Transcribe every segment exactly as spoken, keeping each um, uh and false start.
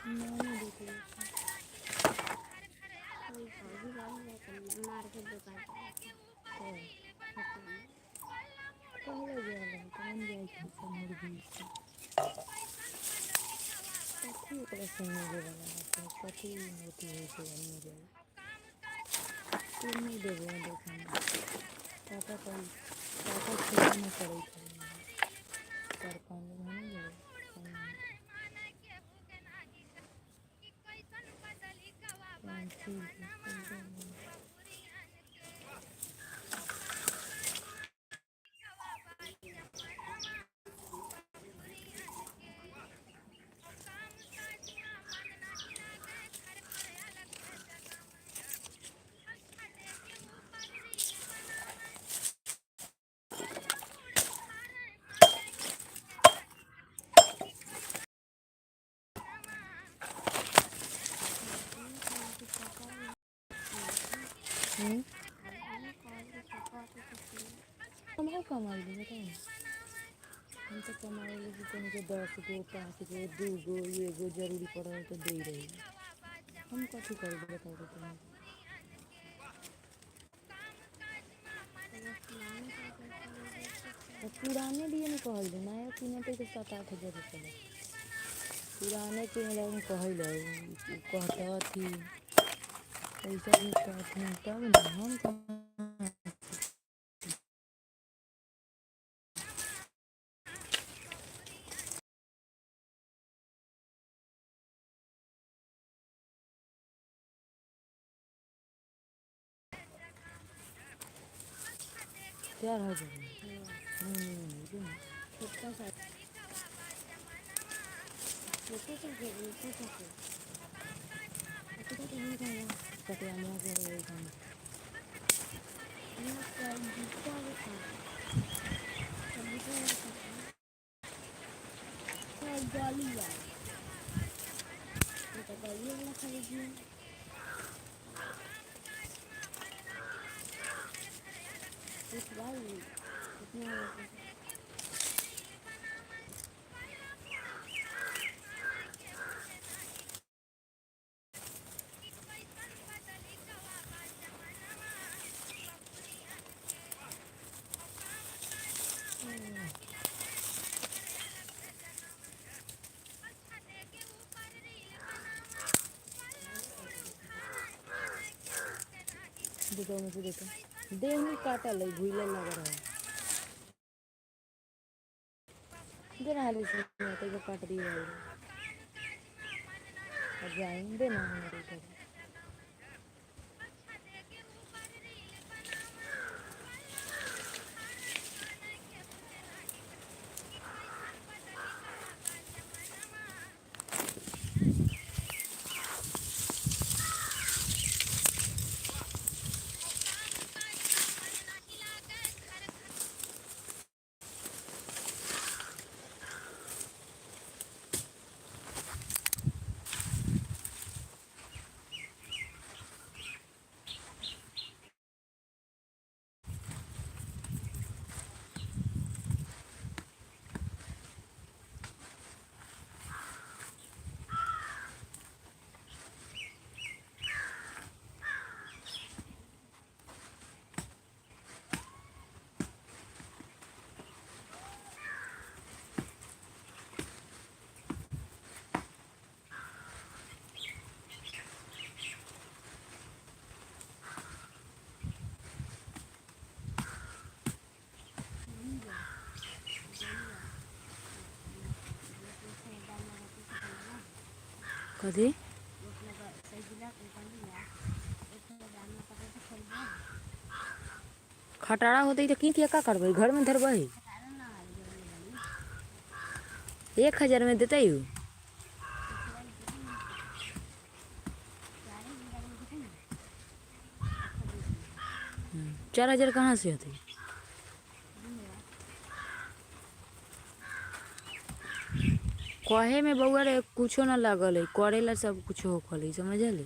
नहीं, नहीं देख रही। कोई सब्जी वाली है, तो मार के दुकान पे। ओ, कहले गया है, कौन जाए थे सब मुर्गी से? कथी ओकरा से मिले वाला रहता है? कथी अथी होई छै मुर्गी? तू नहीं देबो, देखो ना। काका कल, काका खेत में करे थे। चार पाँच दिन हम नहीं देबो। हम्म? कमाल कमाल दे, बताओ ना। हम तो कमाए ले कि तुमके दस गो, पाँच गो, दू गो, एगो जरूरी पड़ल तो दे रही। हम कथी करबे, बताओ तो तुम। तो पुराने लिए न कहल दे, नया किने पे तो सात आठ हजार रुपया लगे। पुराने किने लगे कहल है, उ कहता थी, पैसा भी कहता थी, तब ना हम कहाँ तैयार हो जाएंगे। नहीं, नहीं, नहीं, नहीं, नहीं। छोटा सा। छोटा सा दे दो, छोटा सा। छोटा सा नहीं खाया। कटिया मुंह से ले खाना। ये क्या जूता भी खा। जल्दी से खा। ये गोली है। ये तो गोली वाला खरीदना। इस बार भी कितना हो गया? देखो, मुझे देखो, देह में काटा लग, घुइला लग रहा है। दे ना हाली से, तेरे को काट दिए भाई। अब जाएंगे ना हमारे घर। कथी? खटारा होते तो की किया का करबे, घर में धरबे। एक हजार में देते यू। हम्म, चार हजार कहाँ से होते? कहे में बउआ रे कुछो ना लागल है, करे ला सब कुछो होखल है, समझले?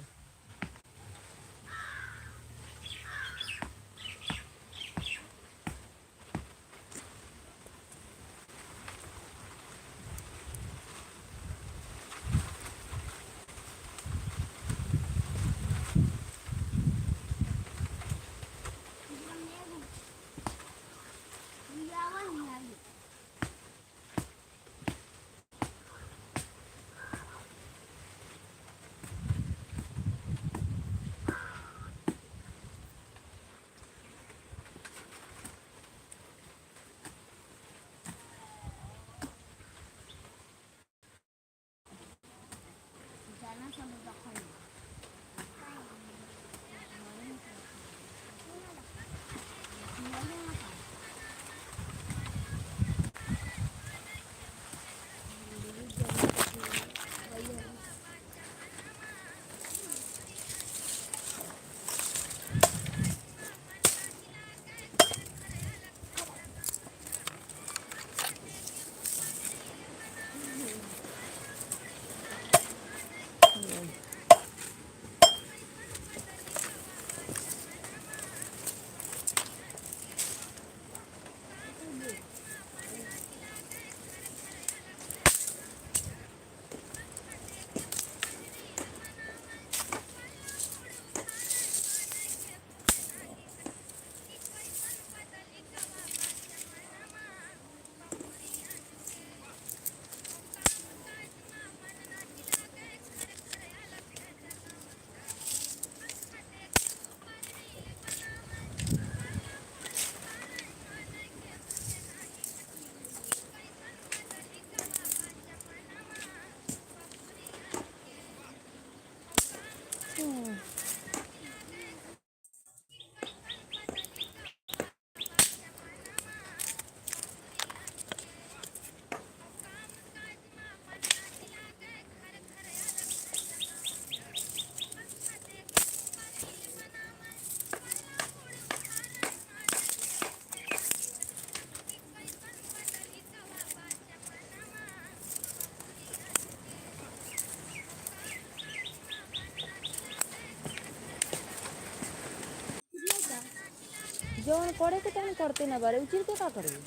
जौन करे के तौन करते ना बारे, उचिर के का करबे?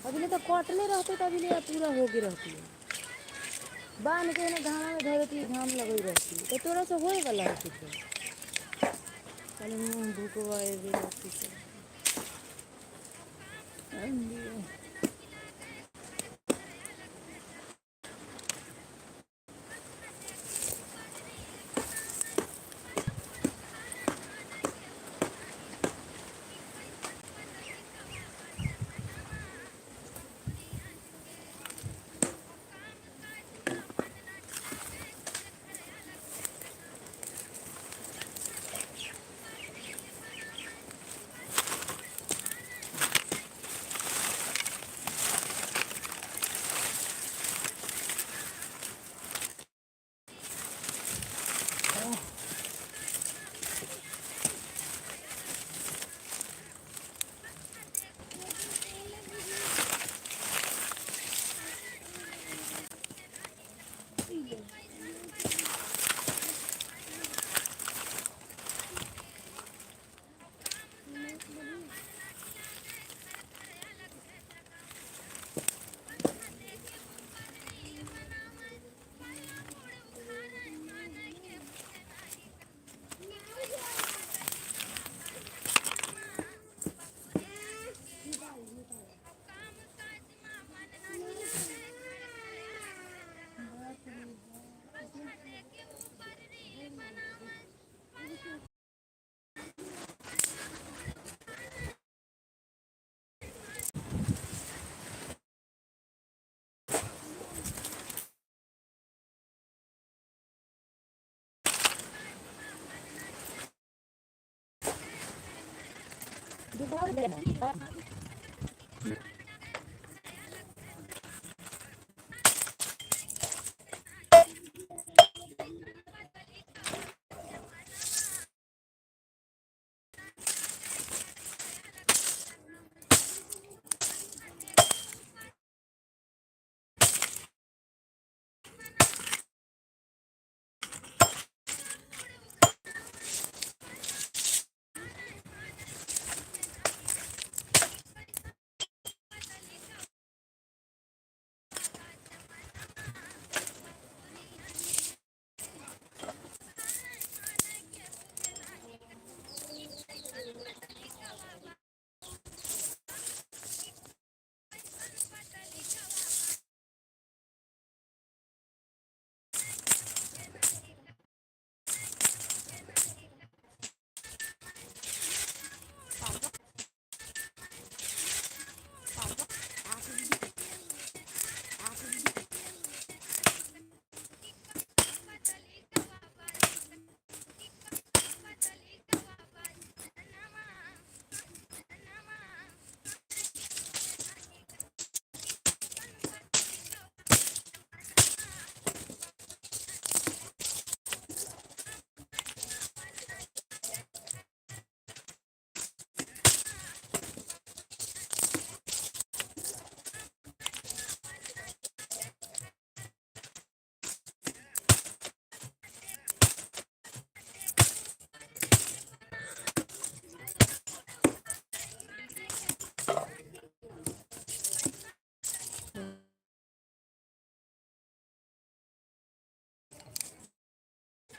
अभी ले तो कटले रहते, तभी ले पूरा हो के रहती है। बांध के ने घामा में धर देती, घाम लगे रहती, तो तोरा से होए वाला है कुछ? चल, मुंह भूकवा ए भी रहती से।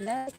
लग